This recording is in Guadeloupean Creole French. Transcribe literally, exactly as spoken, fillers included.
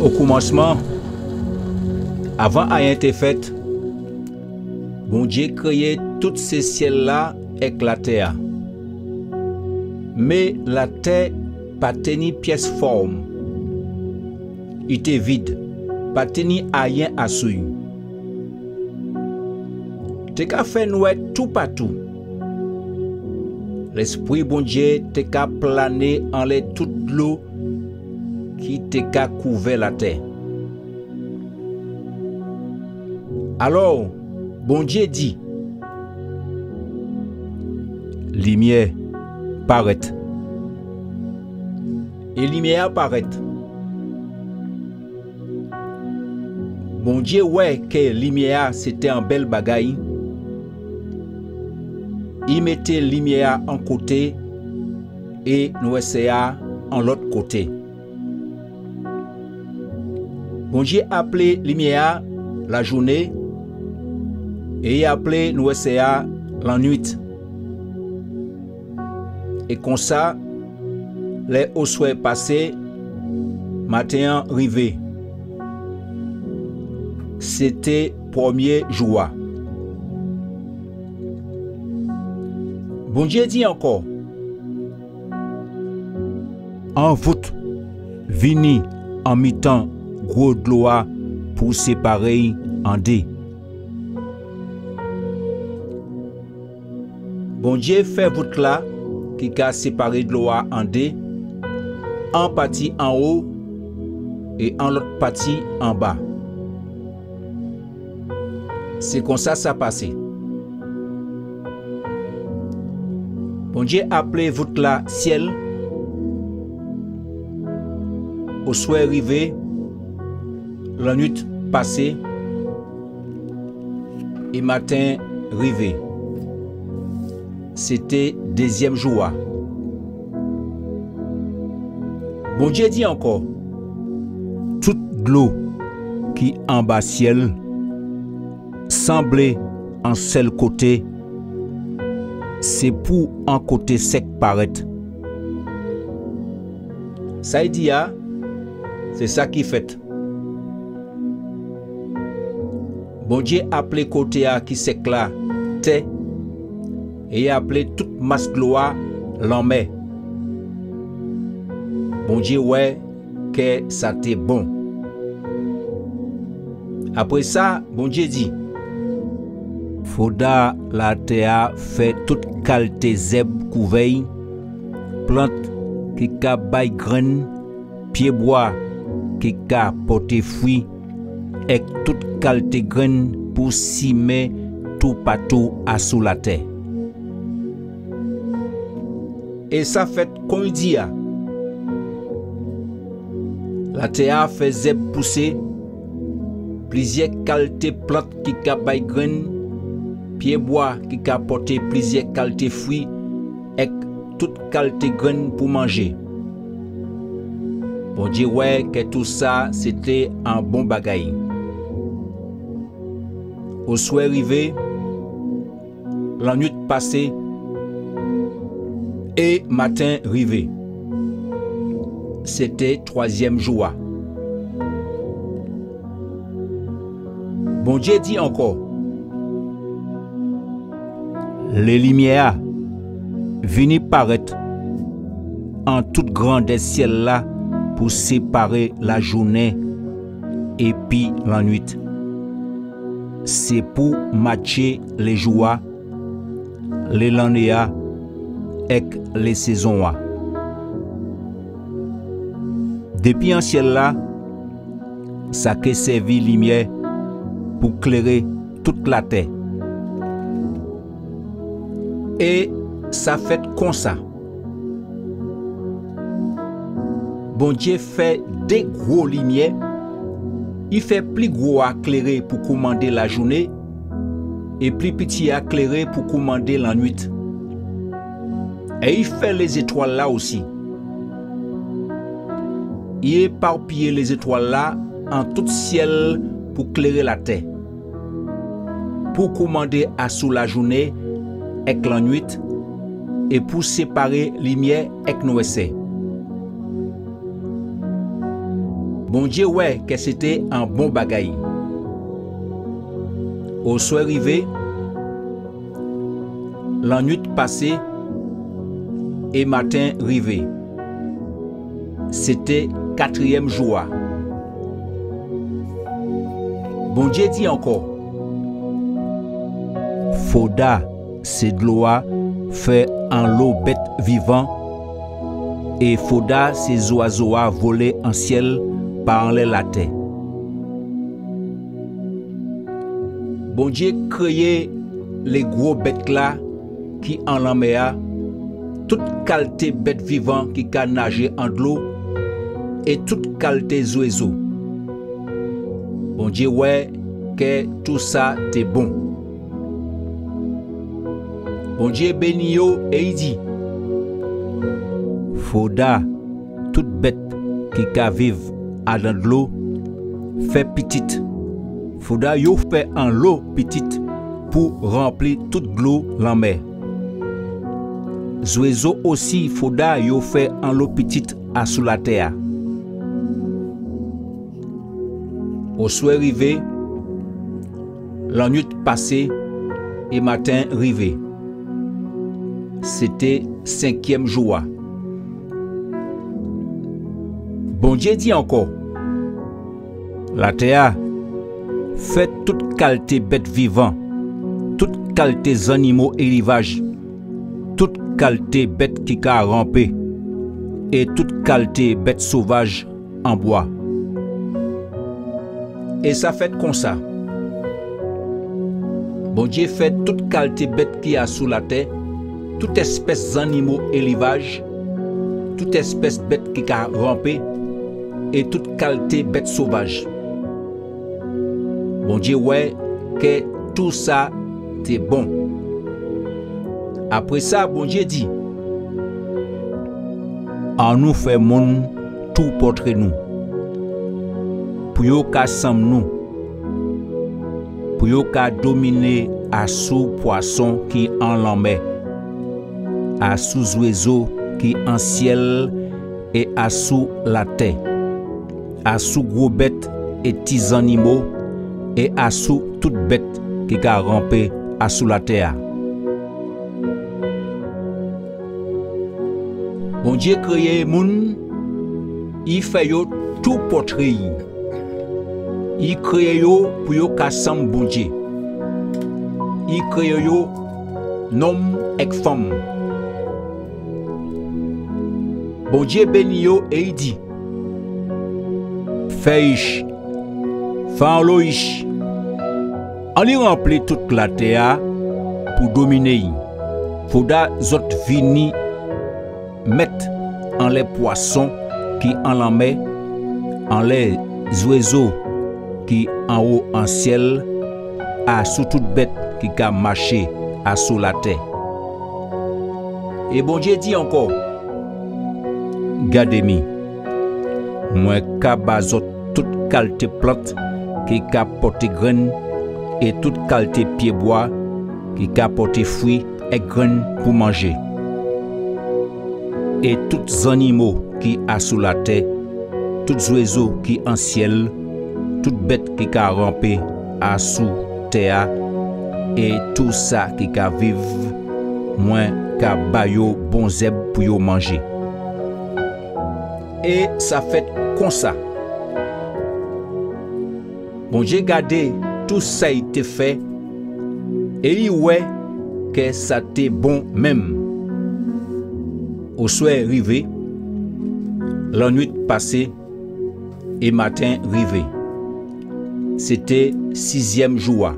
O koumansman, avan ayen té fet, Bondié kréyé tout sé siel-la ek latè-a. Mé latè pa té ni pies fòm. I té vid, pa té ni ayen asou'y. Té ka fè nwè toupatou. Lespri Bondié té ka plané anlè tout dlo ki té ka kouvè latè. Alò, Bondié di : Limiè paret. É limiè-a paret. Bondié wè ke limiè-a sé té an bel bagay. I mété limiè-a an koté é nwèsè-a an lot koté. Bondié aplé limiè-a lajounen, é i aplé nwèsè-a lannuit. É konsa, lè oswè pasé, maten-an rivé. Sé té prèmié jou-a. Bondié di ankò : An vout vini an mitan gwo dlo-a pou séparé'y an dé. Bondié fè vout-la ki ka séparé dlo-a an dé, an pati anwo é an lot pati anba. Sé konsa sa pasé. Bondié aplé vout-la siel. Oswè rivé, lannuit pasé, é maten rivé. Sé té dézièm jou-a. Bondié di ankò : Tout dlo ki anba siel sanblé an sel koté, sé pou an koté sek paret. Sa i di a, sé sa ki fet. Bondié aplé koté-a ki sek la tè, é i aplé tout mas dlo-a lanmè. Bondié wè ke sa té bon. Apré sa, Bondié di : Fodra latè-a fè tout kalté zeb kouvè'y, plant ki ka bay grenn, piébwa ki ka pòté fwi, ek tout kalté grenn pou simen toupatou asou latè. É sa fet kon i di a. Latè-a fè zeb pousé, pliziè kalté plant ki ka bay grenn, piébwa ki ka pòté pliziè kalté fwi, ek tout kalté grenn pou manjé. Bondié wè ke tou sa sé té an bon bagay. Oswè rivé, lannuit pasé, é maten rivé. Sé té twazièm jou-a. Bondié di ankò : Lé limiè-a vini paret an tout grandè siel-la pou séparé lajounen épi lannuit. Sé pou matjé lé jou-a, lé lanné-a, ek lé sézon-a. Dépi an siel-la, sa ké sèvi limiè pou kléré tout latè. É sa fet konsa. Bondié fè dé gwo limiè, i fè pli gwo-a kléré pou koumandé lajounen, é pli piti-a kléré pou koumandé lannuit. É i fè lé zétwal-la osi. I éparpiyé lé zétwal-la an tout siel pou kléré latè, pou koumandé asou lajounen ek lannuit, é pou séparé limiè ek nwèsè. Bondié wè kè sé té an bon bagay. Oswè rivé, lannuit pasé, é maten rivé. Sé té katriyèm jou-a. Bondié di ankò: Foda sé dlo-a fè anlo bet vivan, é foda sé zwazo-a volé an siel pa anlè latè. Bondié kréyé lé gwo bet-la ki an lanmè-a, tout kalté bet vivan ki ka najé an dlo, é tout kalté zwézo. Bondié wè kè tousa té bon. Bondié béni yo é i di: Foda tout bet ki ka viv adan dlo fè pitit. Foda yo fè anlo pitit pou ranpli tout dlo lanmè. Zwézo osi, foda yo fè anlo pitit asou latè-a. Oswè rivé, lannuit pasé, é maten rivé. Sé té senkyèm jou-a. Bondié di ankò: Latè-a, fè tout kalté bet vivan, tout kalté zannimo élivaj, tout kalté bet ki ka ranpé, é tout kalté bet sovaj an bwa. É sa fet konsa. Bondié fè tout kalté bet ki asou latè, tout espes zannimo élivaj, tout espes bet ki ka ranpé, é tout kalté bet sovaj. Bondié wè kè tousa té bon. Apré sa, Bondié di: Annou fè moun tou pòtré nou, pou yo ka sanm nou, pou yo ka dominé asou pwason ki an lanmè, asou zwézo ki an siel, é asou latè, asou gwo bet é ti zannimo, é asou tout bet ki ka ranpé asou latè-a. Bondié kréyé moun, i fè yo tou pòtré i. I kréyé yo pou yo ka sanm Bondié. I kréyé yo nonm ek fanm. Bondié béni yo é i di: Fè ich, fè anlo ich, anni ranpli tout latè-a pou dominé i. Foda zot vini met anlè pwason ki an lanmè, anlè zwézo ki anwo an siel, asou tout bet ki ka maché asou latè. É Bondié di ankò: Gadé mi, mwen ka ba zot tout kalté plant ki ka pòté grenn, é tout kalté piébwa ki ka pòté fwi ek grenn pou manjé. É tout zannimo ki asou latè, tout zwézo ki an siel, tout bet ki ka ranpé asou tè-a, é tou sa ki ka viv, mwen ka ba yo bon zeb pou yo manjé. É sa fet konsa. Bondié gadé tou sa i té fè, é i wè kè sa té bon menm. Oswè rivé, lannuit pasé, é maten rivé. Sé té sizièm jou-a.